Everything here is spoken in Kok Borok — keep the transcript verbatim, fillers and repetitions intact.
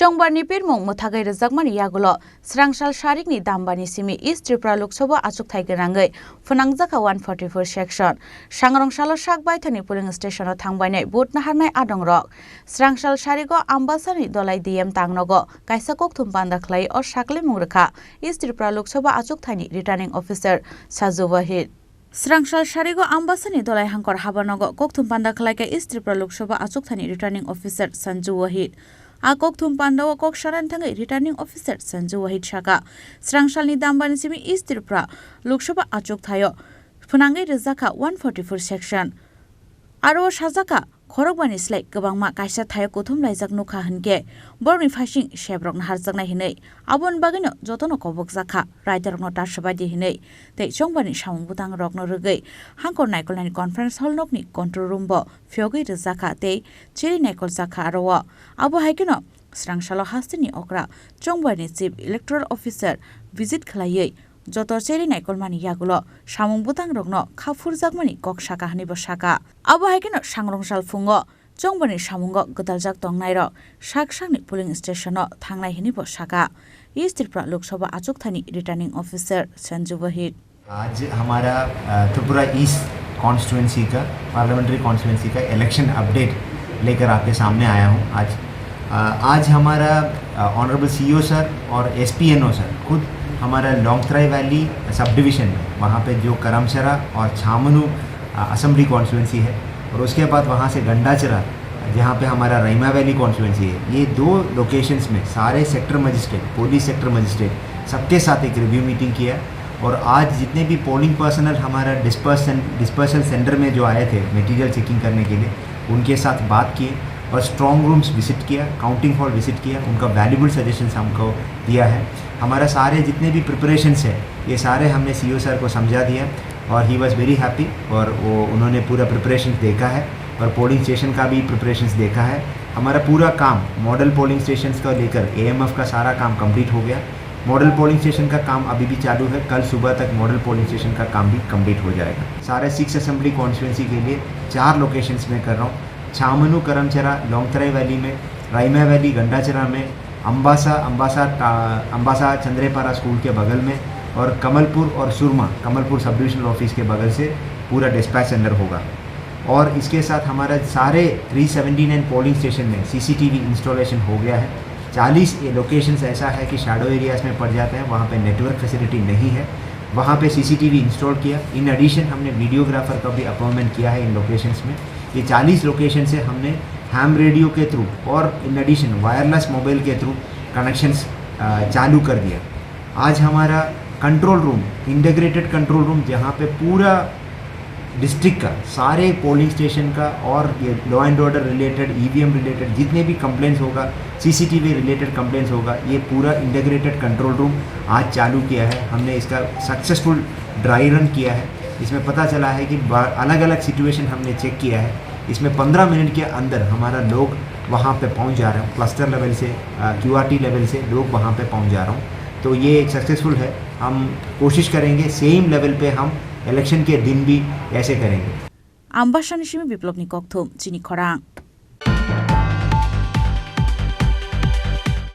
Chongbarni pirmung mwthagwi rwjakmani yagulo Srangsal Sarikni Dambani simi East Tripura Lok Sabha achukthai gwnangwi phwnangjakha one forty-four section. Sangrong salo sak baithani polling station-o thangbainai vote naharnai adongrok. Srangsal Sarigo Ambasani Dolai D M tangnogo kaisa kokthum panda khlai o saklimung rwkha East Tripura Lok Sabha achukthaini Returning Officer Saju Wahid. Srangsal Sarigo Ambasani Dolai Hangkor Habanogo kokthum panda khlaikha East Tripura Lok Sabha achukthani Returning Officer Sanju Wahid. A kokthum pandao kok sanani thangwi Returning Officer Sanju Wahid saka, Srangsalni Dambani simi East Tripura Lok Sabha achukthaio phwnangwi rwjakha one forty-four section. Aro sajakha, khorokbani slai kwbangma kaisa thaio kuthum laijak nukha hinkhe borokni phaising sebrokno harjaknai hinwi. Aboni bagwino jotono kobokjakha, raidarokno tarsabadi hinwi tei chongbarni samung bwtangrokno rwgwi Hangkor naikolnani conference hall nokni control room bo phiyogwi rwjakha tei chiri naikoljakha aro o. Abo hai kheno Srangsalo hasteni okra chongbarni Chief Electoral Officer visit khlaiwi joto chiri naikolmani yagulo samung bwtangrokno kha phurjakmani kok saka hinwi bo saka. Abo hai kheno sangrong salphungo chongbarni samungo gwdaljak tongnairok sak sakni polling station-o thangnai hinwi bo saka East Tripura Lok Sabha achukthani Returning Officer Sanju Wahid. आज हमारा, अ, Tripura east constituency का, parliamentary constituency का election update लेकर आपके सामने आया हूँ आज। अ, आज हमारा, अ, ऑनरेबल सीईओ सर और एसपीएनओ सर खुद हमारा लोंगथराई वैली सब डिवीजन में, वहाँ पे जो करमचरा और छामनू, अ, असेंबली कॉन्स्टिट्यूएंसी है और उसके बाद वहाँ से गंडाचरा, जहाँ पे हमारा रईमा वैली कॉन्स्टिट्यूएंसी है, ये दो लोकेशंस में सारे sector magistrate, police sector magistrate सबके साथ एक रिव्यू मीटिंग किया। और आज जितने भी पोलिंग पर्सनल हमारा डिस्पर्सन, डिस्पर्सल सेंटर में जो आए थे मटेरियल चेकिंग करने के लिए, उनके साथ बात किए और स्ट्रॉन्ग रूम्स विजिट किया, काउंटिंग हॉल विजिट किया, उनका वैल्यूबल सजेशंस हमको दिया है। हमारा सारे जितने भी प्रिपरेशंस है, ये सारे हमने सीईओ सर को समझा दिया और ही वॉज वेरी हैप्पी। और वो, उन्होंने पूरा प्रिपरेशंस देखा है और पोलिंग स्टेशन का भी प्रिपरेशंस देखा है। हमारा पूरा काम मॉडल पोलिंग स्टेशंस का लेकर एएमएफ का सारा काम कंप्लीट हो गया। मॉडल पोलिंग स्टेशन का काम अभी भी चालू है, कल सुबह तक मॉडल पोलिंग स्टेशन का काम भी कंप्लीट हो जाएगा। सारे सिक्स असेंबली कॉन्स्टिट्यूएंसी के लिए चार लोकेशंस में कर रहा हूँ, छामनू, करमचरा, लोंगथराई वैली में, रईमा वैली, गंडाचरा में, अम्बासा, अम्बासा टा-, अम्बासा चंद्रेपारा स्कूल के बगल में, और कमलपुर और सुरमा, कमलपुर सब डिविजनल ऑफिस के बगल से पूरा डिस्पैच सेंटर होगा। और इसके साथ हमारा सारे three seventy nine polling station में सीसीटीवी इंस्टॉलेशन हो गया है। चालीस ये लोकेशंस ऐसा है कि शैडो एरियाज में पड़ जाते हैं, वहाँ पे नेटवर्क फैसिलिटी नहीं है, वहाँ पे सीसीटीवी इंस्टॉल किया। इन एडिशन हमने वीडियोग्राफर का भी अपॉइंटमेंट किया है इन लोकेशंस में। ये चालीस लोकेशन से हमने हैम रेडियो के थ्रू और इन एडिशन वायरलेस मोबाइल के थ्रू कनेक्शंस, अ, चालू कर दिया। आज हमारा control room, integrated control room, जहाँ पे पूरा डिस्ट्रिक्ट का सारे पोलिंग स्टेशन का और ये law and order related, EVM related जितने भी कंप्लेंट्स होगा, सीसीटीवी रिलेटेड कंप्लेंट्स होगा, ये पूरा इंटीग्रेटेड कंट्रोल रूम आज चालू किया है। हमने इसका सक्सेसफुल ड्राई रन किया है। इसमें पता चला है कि बा-, अलग-अलग सिचुएशन हमने चेक किया है। इसमें पन्द्रह मिनट के अंदर हमारा लोग वहाँ पे पहुँच जा रहे हैं, क्लस्टर लेवल से, अ, क्यूआरटी लेवल से लोग वहाँ पे पहुँच जा रहे हैं। तो ये एक सक्सेसफुल है। हम कोशिश करेंगे सेम लेवल पे हम इलेक्शन के दिन भी ऐसे करेंगे। Ambasani simi Biplobni kokthum, chini khorang.